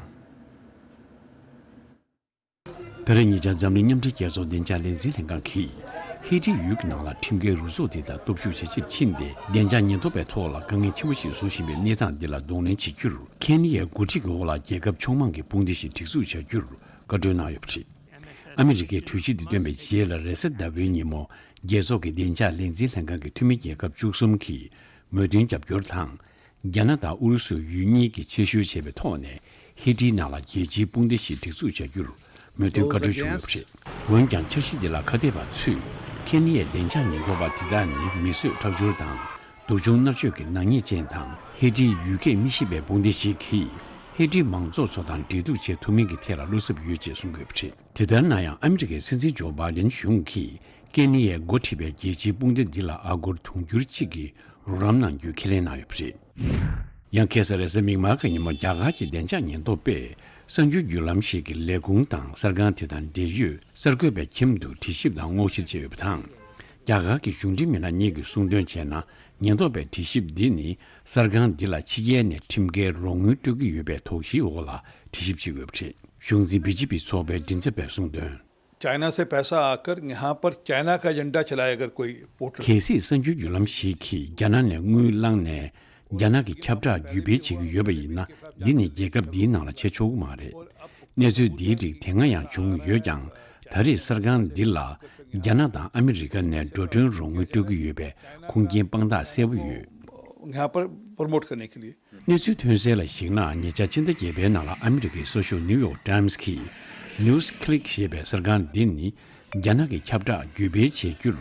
ད་རེས་ཉེ་ཆར་འཛམ་གླིང་མཉམ་འབྲེལ་རྒྱལ་ཚོགས་བདེ་འཇགས་ལས་འཛིན་ལྷན་ཁང་གིས། ཧེ་ཊི་ཡུལ་གྱི་ནང་ལ་ཁྲིམས་འགལ་རུལ་སུངས་དེ་དག་སྟོབས་ཤུགས་ཇེ་ཆེར་ཕྱིན་ཏེ། བདེ་འཇགས་ཉེན་རྟོག་པའི་ཐོག་ལ་དཀའ་ངལ་ཆེན་པོ་ཞིག་བཟོ་བཞིན་པའི་གནས་སྟངས་འདི་ལ་གདོང་ལེན་བྱེད་རྒྱུར། ཁེན་ནི་ཡའི་འགོ་ཁྲིད་ཀྱི་འོག་ལ་རྒྱལ་ཁབ་ཕྱོགས་མང་གི་དཔུང་སྡེ་ཞིག་སྒྲིག་འཛུགས་བྱ་རྒྱུར་བཀའ་འཁྲོལ་གནང་ཡོད་པ་རེད། ཨ་མི་རི་ཀས་གྲོས་གཞི་འདི་བཏོན་པའི་རྗེས་ལ། རེས་གཟའ་ཟླ་བའི་ཉིན་མོ། རྒྱལ་ཚོགས་ཀྱི་བདེ་འཇགས་ལས་འཛིན་ལྷན་ཁང་གི་འཐུས་མི་རྒྱལ་ཁབ་བཅུ་གསུམ་གྱིས་མོས་མཐུན་རྒྱབ་སྐྱོར་དང་། རྒྱ་ནག་དང་ཨུ་རུ་སུ་ཡུལ་གཉིས་ཀྱིས་ཕྱིར་བཤོལ་བྱས་པའི་ཐོག་ནས། ཧེ་ཊིའི་ནང་ལ་རྒྱལ་སྤྱིའི་དཔུང་སྡེ་ཞིག་སྒྲིག་འཛུགས་བྱ་རྒྱུར་མོས་མཐུན་བཀའ་འཁྲོལ་བྱུང་ཡོད་པ་རེད། འོན་ཀྱང་། འཆར་གཞི་འདི་ལ་ཁ་གཏད་པ་ཚོས། ཁེན་ནི་ཡའི་བདེ་འཇགས་ཉེན་རྟོག་པ་དེ་དག་ནི་མི་གསོད་ཁྲག་སྦྱོར་དང་། སྡུག་སྦྱོང་མནར་གཅོད་ཀྱི་ནག་ཉེས་ཅན་དང་། ཧེ་ཊིའི་ཡུལ་སྐད་མི་ཤེས་པའི་དཔུང་སྡེ་ཞིག་གིས། ཧེ་ཊིའི་མང་ཚོགས་ཚོ་དང་འབྲེལ་གཏུག་བྱེད་ཐུབ་མིན་གྱི་ཐད་ལ་བློ་འཚབ་ཡོད་ཅེས་གསུང་གི་ཡོད་པ་རེད། དེ་ལྟར་ན་ཡང་། ཨ་མི་རི་ཀའི་སྲིད་འཛིན་ཇོ་བྷའི་ཌེན་གཞུང་གིས། ཀེན་ནི་ཡས་འགོ་ཁྲིད་པའི་རྒྱལ་སྤྱིའི་དཔུང་སྡེ་འདི་ལ་ཨ་སྒོར་དུང་ཕྱུར་གཅིག་གི་རོགས་རམ་གནང་རྒྱུའི་ཁས་ལེན་གནང་ཡོད་པ་རེད། ཡང་། ཁ་སང་རེས་གཟའ་མིག་དམར་གྱི་ཉིན་མོ། རྒྱ་གར་གྱི་བདེ་འཇགས་ཉེན་རྟོག་པས། གསར་འགྱུར་བརྒྱུད་ལམ་ཞིག་གི་ལས་ཁུངས་དང་གསར་ཁང་དེ་དང་འབྲེལ་ཡོད་གསར་འགོད་པའི་ཁྱིམ་དུ་དྲི་ཞིབ་དང་སྔོག་བཤེར་བྱས་ཡོད་པ་དང་། རྒྱ་གར་གྱི་གཞུང་འབྲེལ་མི་སྣ་གཉིས་ཀྱིས་གསུངས་དོན་བྱས་ན། ཉེན་རྟོག་པའི་དྲི་ཞིབ་འདི་ནི། གསར་ཁང་འདི་ལ་ཕྱི་རྒྱལ་ནས་ཁྲིམས་འགལ་རོགས་དངུལ་སྤྲོད་ཀྱི་ཡོད་པའི་དོགས་གཞིའི་འོག་ལ་དྲི་ཞིབ་བྱེད་དགོས་པ་རེད། གཞུང་འཛིན་བི་ཇེ་པི་ཚོགས་པའི་མགྲིན་ཚབ་པས་གསུངས་དོན། चाइना से पैसा आकर यहाँ पर चाइना का एजेंडा चलाया अगर कोई पोर्टल། གལ་སྲིད་གསར་འགྱུར་བརྒྱུད་ལམ་ཞིག་གིས་རྒྱ་ནག་ནས་དངུལ་བླངས་ནས་རྒྱ་ནག་གི་ཁྱབ་བསྒྲགས་བརྒྱུད་སྤེལ་བྱེད་ཀྱི་ཡོད་པ་ཡིན་ན། འདི་ནི་རྒྱལ་ཁབ་འདིའི་ནང་ལ་བྱེད་ཆོག་གི་མ་རེད། གནས་ཚུལ་འདིའི་རིགས་དེ་སྔ་ཡང་བྱུང་ཡོད་ཀྱང་། ད་རེས་གསར་ཁང་འདི་ལ་རྒྱ་ནག་དང་ཨ་མི་རི་ཀ་ནས་འགྲོ་གྲོན་རོགས་དངུལ་སྤྲོད་ཀྱི་ཡོད་པའི་ཁུངས་སྐྱེལ་དཔང་རྟགས་གསལ་པོ་ཡོད། यहाँ पर प्रमोट करने के लिए। གནས་ཚུལ་ཐོན་གསལ་ལ་གཞིགས་ན། ཉེ་ཆར་ཕྱི་ཟླ་བརྒྱད་པའི་ནང་ལ་ཨ་མི་རི་ཀའི་གསར་ཤོག་ནིའུ་ཡོག་ཊའིམ་སི་གིས། ནིའུ་སི་ཁི་ལིག་ཞེས་པའི་གསར་ཁང་འདི་ནི། རྒྱ་ནག་གི་ཁྱབ་བསྒྲགས་བརྒྱུད་སྤེལ་བྱེད་རྒྱུར།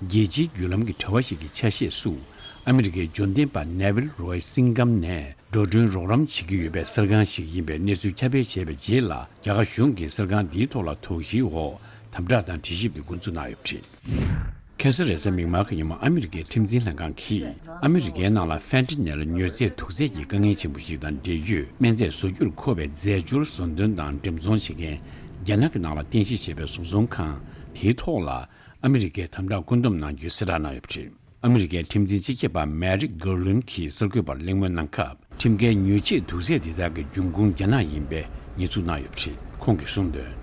རྒྱལ་སྤྱིའི་བརྒྱུད་ལམ་གྱི་དྲ་བ་ཞིག་གི་ཆ་ཤས་སུ། ཨ་མི་རི་ཀའི་འབྱོར་ལྡན་པ་ནེ་ཝིལ་རོའི་སིང་གམ་ནས་འགྲོ་གྲོན་རོགས་རམ་བྱེད་ཀྱི་ཡོད་པའི་གསར་ཁང་ཞིག་ཡིན་པའི་གནས་ཚུལ་ཁྱབ་སྤེལ་བྱས་པའི་རྗེས་ལ། རྒྱ་གར་གཞུང་གིས་གསར་ཁང་འདིའི་ཐོག་ལ་དོགས་གཞིའི་འོག་དམ་དྲག་དང་དྲི་ཞིབ་ཀྱི་འགོ་འཛུགས་གནང་ཡོད་པ་རེད། ཁ་སང་རེས་གཟའ་མིག་དམར་གྱི་ཉིན་མོ། ཨ་མི་རི་ཀའི་ཁྲིམས་འཛིན་ལྷན་ཁང་གིས་ཨ་མི་རི་ཀའི་ནང་ལ་ཕན་ཏི་ནེལ་མྱོས་རྫས་དུག་རྫས་ཀྱི་དཀའ་ངལ་ཆེན་པོ་ཞིག་དང་འབྲེལ་ཡོད་སྨན་རྫས་བཟོ་རྒྱུར་མཁོ་བའི་རྫས་སྦྱོར་ཟོན་སྟོན་དང་འགྲེམས་ཚོང་བྱེད་མཁན་རྒྱ་ནག་གི་ནང་ལ་རྟེན་གཞི་བྱས་པའི་བཟོ་ཚོང་ཁང་དེའི་ཐོག་ལ་ཨ་མི་རི་ཀས་དམ་དྲག་བཀོད་འདོམས་གནང་རྒྱུའི་གསལ་བསྒྲགས་གནང་ཡོད་པ་རེད། ཨ་མི་རི་ཀའི་ཁྲིམས་འཛིན་སྤྱི་ཁྱབ་པ་མེ་རིག་གྷར་ལིན་གྱིས་གསར་འགོད་པར་གླེང་མོལ་གནང་སྐབས། ཁྲིམས་འགལ་མྱོས་ཆས་དུག་རྫས་འདི་དག་གི་འབྱུང་ཁུངས་རྒྱ་ནག་ཡིན་པའི་ཉེས་འཛུགས་གནང་ཡོད་པ་རེད། ཁོང་གིས་གསུངས་དོན།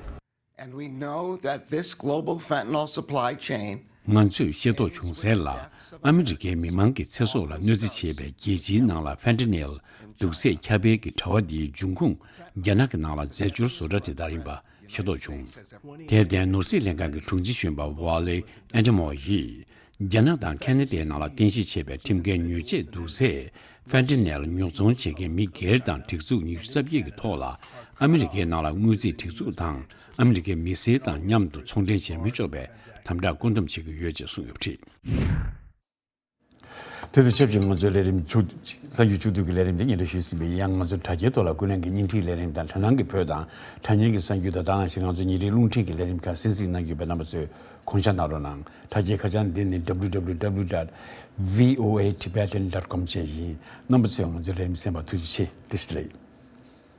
And we know that this global fentanyl supply chain ང་ཚོས་ཤེས་རྟོགས་བྱུང་གསལ་ལ། ཨ་མི་རི་ཀའི་མི་མང་གི་ཚེ་སྲོག་ལ་གནོད་འཚེ་བྱེད་པའི་རྒྱལ་སྤྱིའི་ནང་ལ་ཕན་ཏི་ནེལ་དུག་རྫས་ཁྱབ་སྤེལ་གྱི་དྲ་བ་འདིའི་འབྱུང་ཁུངས་རྒྱ་ནག་གི་ནང་ལ་རྫས་སྦྱོར་བཟོ་གྲྭ་དེ་དག་ཡིན་པ་ཤེས་རྟོགས་བྱུང་། དེར་བརྟེན། ནོར་སྲིད་ལྷན་ཁང་གི་དྲུང་ཆེ་གཞོན་པ་ཝ་ལེ་ཨན་ཏི་མོ་ཡིས། རྒྱ་ནག་དང་ཁ་ན་ཌའི་ནང་ལ་རྟེན་གཞི་བྱས་པའི་ཁྲིམས་འགལ་མྱོས་ཆས་དུག་རྫས་ཕན་ཏི་ནེལ་ཉོ་ཚོང་བྱེད་མཁན་མི་སྒེར་དང་སྒྲིག་འཛུགས་ཉི་ཤུ་རྩ་བརྒྱད་ཀྱི་ཐོག་ལ། ཨ་མི་རི་ཀའི་ནང་ལ་དངུལ་རྩིས་སྒྲིག་འཛུགས་དང་ཨ་མི་རི་ཀའི་མི་སེར་དང་མཉམ་དུ་ཚོང་འབྲེལ་བྱེད་མི་ཆོག་པའི་དམ་དྲག་བཀོད་འདོམས་བྱེད་ཀྱི་ཡོད་ཅེས་གསུངས་ཡོད་པ་རེད། དེ་དང་ཆབས་ཅིག་ང་ཚོའི་ལས་རིམ་མཇུག་གསར་འགྱུར་མཇུག་བསྡུ་གི་ལས་རིམ་དེ་སྙན་སྒྲོན་ཞུས་ཟིན་པ་ཡིན། ཡང་ང་ཚོའི་དྲ་རྒྱའི་ཐོག་ལ་ཀུན་གླེང་གི་བརྙན་འཕྲིན་ལས་རིམ་དང་དྲ་སྣང་གི་བོད་དང་དྲ་བརྙན་གྱི་གསར་འགྱུར་དང་། ད་ག་ནང་བཞིན་ང་ཚོའི་ཉིན་རེའི་རླུང་འཕྲིན་གྱི་ལས་རིམ་ཁག་གསན་གཟིགས་གནང་གི་ཡོད་པས་རྣམ་པ་ཚོས་དགོངས་ཞག་གནང་རོགས་གནང་། དྲ་རྒྱའི་ཁ་བྱང་འདི་ནི་www dot voatibetan dot com བཅས་ཡིན། རྣམ་པ་ཚོས་ང་ཚོའི་ལས་རིམ་གསན་པར་ཐུགས་རྗེ་ཆེ། བཀྲ་ཤིས་བདེ་ལེགས།